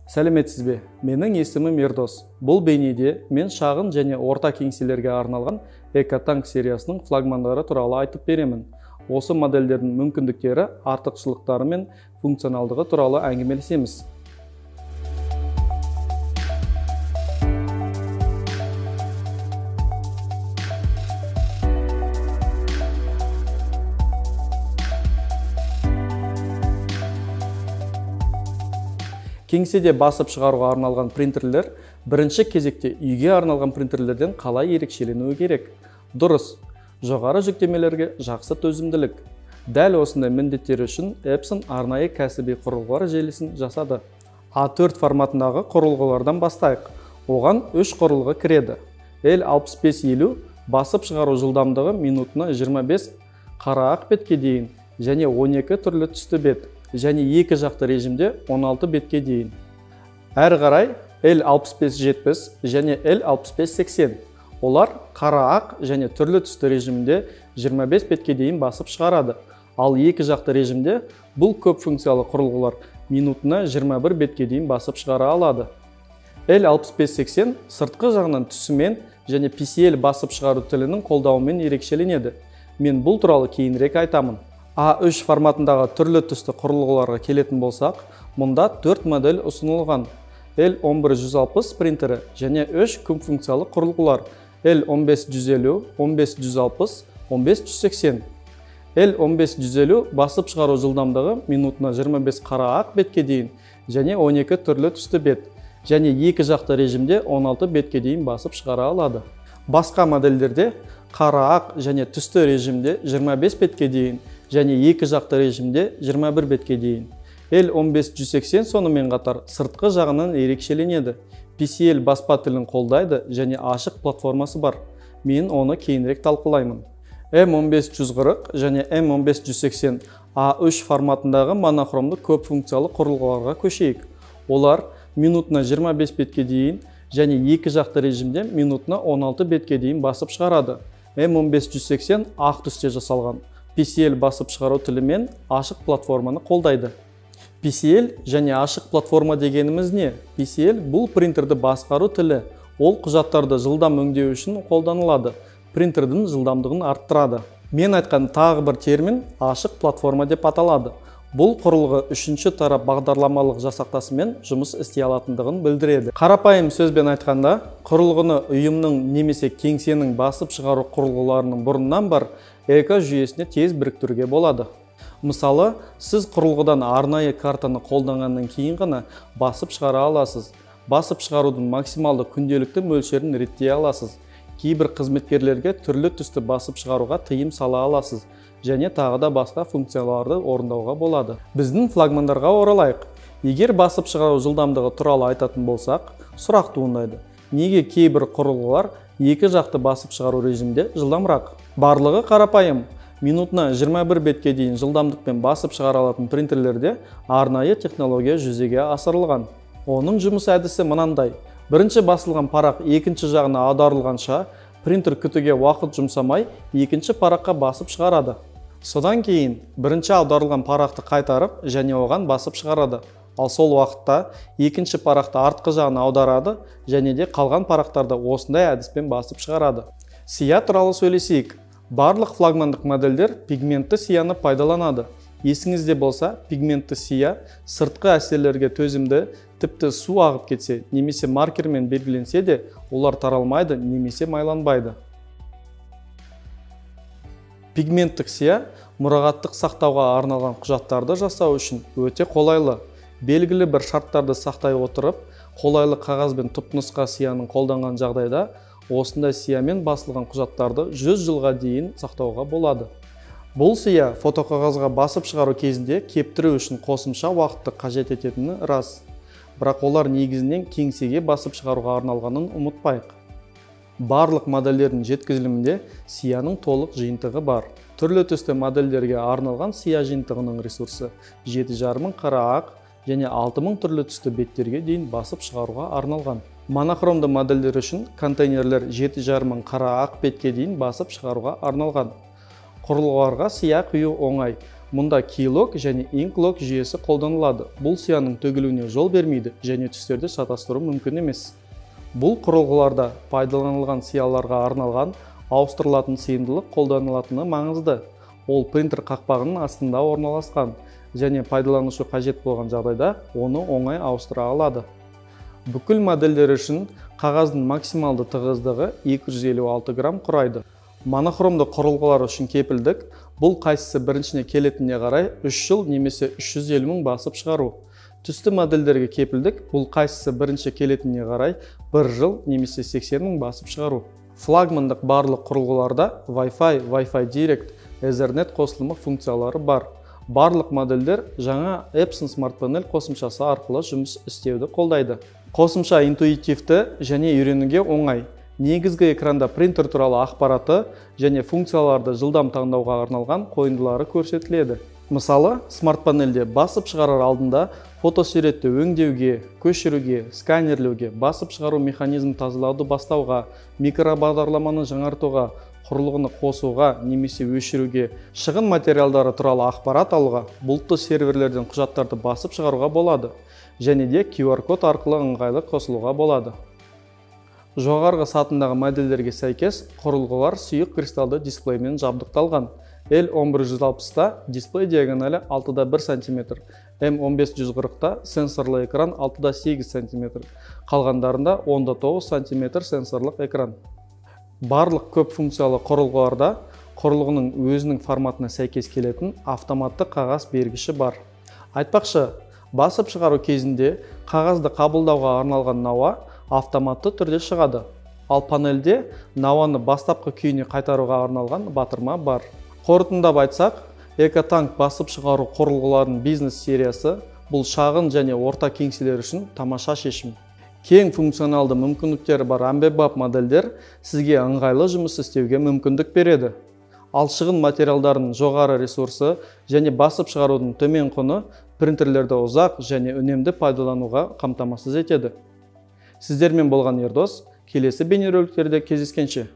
Сәлеметсіз бе? Менің есімім Ердос. Бұл бейнеде мен шағын және орта кеңселерге арналған EcoTank сериясының флагмандары туралы айтып беремін. Осы модельдердің мүмкіндіктері, артықшылықтары мен функционалдығы туралы әңгімелесеміз. Кеңседе басып шығаруға арналған принтерлер бірінші кезекте үйге арналған принтерлерден қалай ерекшеленуі керек? Дұрыс, жоғары жүктемелерге жақсы төзімділік. Дәл осындай міндеттер үшін Epson арнайы кәсіби құрылғылар желісін жасады. А4 форматындағы құрылғылардан бастайық. Оған 3 құрылғы кіреді. L6550 басып шығару жылдамдығы минутына 25 қара ақ бетке дейін және 12 түрлі түсті бет және екі жақты режимде 16 бетке дейін. Әрі қарай L6570 және L6580. Олар қара ақ және түрлі түсті режимде 25 бетке дейін басып шығарады. Ал екі жақты режимде бұл көп функциялы құрылғылар минутына 21 бетке дейін басып шығара алады. L6580 сыртқы жағынан түсімен және PCL басып шығару тілінің қолдауымен ерекшеленеді. Мен бұл туралы кейінірек айтамын. А3 форматындағы түрлі түсті құрылғыларға келетін болсақ, мұнда 4 модель ұсынылған. L11160 принтері және 3 көп функциялы құрылғылар L15150, 15160, 15180. L15150 басып шығару жылдамдығы минутына 25 қара ақ бетке дейін және 12 түрлі түсті бет және екі жақты режимде 16 бетке дейін басып шығара алады. Басқа модельдерде қара ақ және түсті режимде 25 бетке дейін және екі жақты режимде 21 бетке дейін. L15180 сонымен қатар сыртқы жағынан ерекшеленеді. PCL баспа тілін қолдайды және ашық платформасы бар. Мен оны кейінірек талқылаймын. M15140 және M15180 A3 форматындағы монохромды көп функциялы құрылғыларға көшейік. Олар минутына 25 бетке дейін және екі жақты режимде минутына 16 бетке дейін басып шығарады. M15180 ақ түсте жасалған. PCL басып шығару тілімен ашық платформаны қолдайды. PCL және ашық платформа дегеніміз не? PCL бұл принтерді басқару тілі. Ол құжаттарды жылдам өңдеу үшін қолданылады. Принтердің жылдамдығын арттырады. Мен айтқан тағы бір термин ашық платформа деп аталады. Бұл құрылғы үшінші тарап бағдарламалық жасақтасымен жұмыс істей алатындығын білдіреді. Қарапайым сөзбен айтқанда, құрылғыны ұйымның немесе кеңсенің басып шығару құрылғыларының бұрыннан бар эко жүйесіне тез біріктіруге болады. Мысалы, сіз құрылғыдан арнайы картаны қолданғаннан кейін ғана басып шығара аласыз. Басып шығарудың максималды күнделікті мөлшерін реттей аласыз. Кейбір қызметкерлерге түрлі түсті басып шығаруға тыйым сала аласыз және тағы да басқа функцияларды орындауға болады. Біздің флагмандарға оралайық. Егер басып шығару жылдамдығы туралы айтатын болсақ, сұрақ туындайды. Неге кейбір құрылғылар екі жақты басып шығару режимде жылдамырақ? Барлығы қарапайым. Минутына 21 бетке дейін жылдамдықпен басып шығара алатын принтерлерде арнайы технология жүзеге асырылған. Оның жұмыс әдісі мынандай. Бірінші басылған парақ екінші жағына аударылғанша, принтер күтуге уақыт жұмсамай, екінші параққа басып шығарады. Содан кейін бірінші аударылған парақты қайтарып және оған басып шығарады. Ал сол уақытта екінші парақты артқы жағына аударады және де қалған парақтарды осындай әдіспен басып шығарады. Сия туралы сөйлесейік. Барлық флагмандық модельдер пигментті сияны пайдаланады. Есіңізде болса, пигментті сия сыртқы әсерлерге төзімді, тіпті су ағып кетсе немесе маркермен белгіленсе де, олар таралмайды немесе майланбайды. Пигменттік сия мұрағаттық сақтауға арналған құжаттарды жасау үшін өте қолайлы. Белгілі бір шарттарды сақтай отырып, қолайлы қағаз бен түпнұсқа сияның қолданған жағдайда осындай сиямен басылған құжаттарды 100 жылға дейін сақтауға болады. Бұл сия фотоқағазға басып шығару кезінде кептіру үшін қосымша уақытты қажет ететіні рас. Бірақ олар негізінен кеңсеге басып шығаруға арналғанын ұмытпайық. Барлық модельдердің жеткізілімінде сияның толық жиынтығы бар. Түрлі түсті модельдерге арналған сия жиынтығының ресурсы 7,5 қара ақ және 6000 түрлі түсті беттерге дейін басып шығаруға арналған. Монохромды модельдер үшін контейнерлер 7,5 қара ақ бетке дейін басып шығаруға арналған. Құрылғыларға сия құю оңай. Мұнда Keylock және Inklock жүйесі қолданылады. Бұл сияның төгілуіне жол бермейді және түстерді шатастыру мүмкін емес. Бұл құрылғыларда пайдаланылған сияларға арналған ауыстырылатын сыйымдылық қолданылатыны маңызды. Ол принтер қақпағының астында орналасқан және пайдаланушы қажет болған жағдайда оны оңай ауыстыра алады. Бүкіл модельдер үшін қағаздың максималды тығыздығы 256 грамм құрайды. Монохромды құрылғылар үшін кепілдік бұл қайсысы біріншіне келетініне қарай 3 жыл немесе 350 мың басып шығару. Түсті модельдерге кепілдік бұл қайсысы бірінші келетініне қарай 1 жыл немесе 80 мың басып шығару. Флагмандық барлық құрылғыларда Wi-Fi, Wi-Fi Direct, Ethernet қосылымы функциялары бар. Барлық модельдер жаңа Epson Smart Panel қосымшасы арқылы жұмыс істеуді қолдайды. Қосымша интуитивті және үйренуге оңай. Негізгі экранда принтер туралы ақпараты және функцияларды жылдам таңдауға арналған қойындылары көрсетіледі. Мысалы, Smart Panelде басып шығарар алдында фотосуретті өңдеуге, көшіруге, сканерлеуге, басып шығару механизмін тазалауды бастауға, микробағдарламаны жаңартуға, құрылғыны қосуға немесе өшіруге, шығын материалдары туралы ақпарат алуға, бұлтты серверлерден құжаттарды басып шығаруға болады және де QR-код арқылы ыңғайлы қосылуға болады. Жоғарғы сатындағы модельдерге сәйкес құрылғылар сұйық кристалды дисплеймен жабдықталған. L1160-та дисплей диагоналі 6,1 см, M1540-та сенсорлы экран 6,8 см, қалғандарында 10,9 см сенсорлық экран. Барлық көп функциялы құрылғыларда құрылғының өзінің форматына сәйкес келетін автоматты қағаз бергіші бар. Айтпақшы, басып шығару кезінде қағазды қабылдауға арналған науа автоматты түрде шығады. Ал панельде науаны бастапқы күйіне қайтаруға арналған батырма бар. Қорытындап айтсақ, EcoTank басып шығару құрылғыларының бизнес сериясы бұл шағын және орта кеңселер үшін тамаша шешім. Кең функционалды мүмкіндіктері бар әмбебап модельдер сізге ыңғайлы жұмыс істеуге мүмкіндік береді. Ал шығын материалдарының жоғары ресурсы және басып шығарудың төмен құны принтерлерді ұзақ және үнемді пайдалануға қамтамасыз етеді. Сіздермен болған Ердос, келесі бейнероликтерде кездескенше.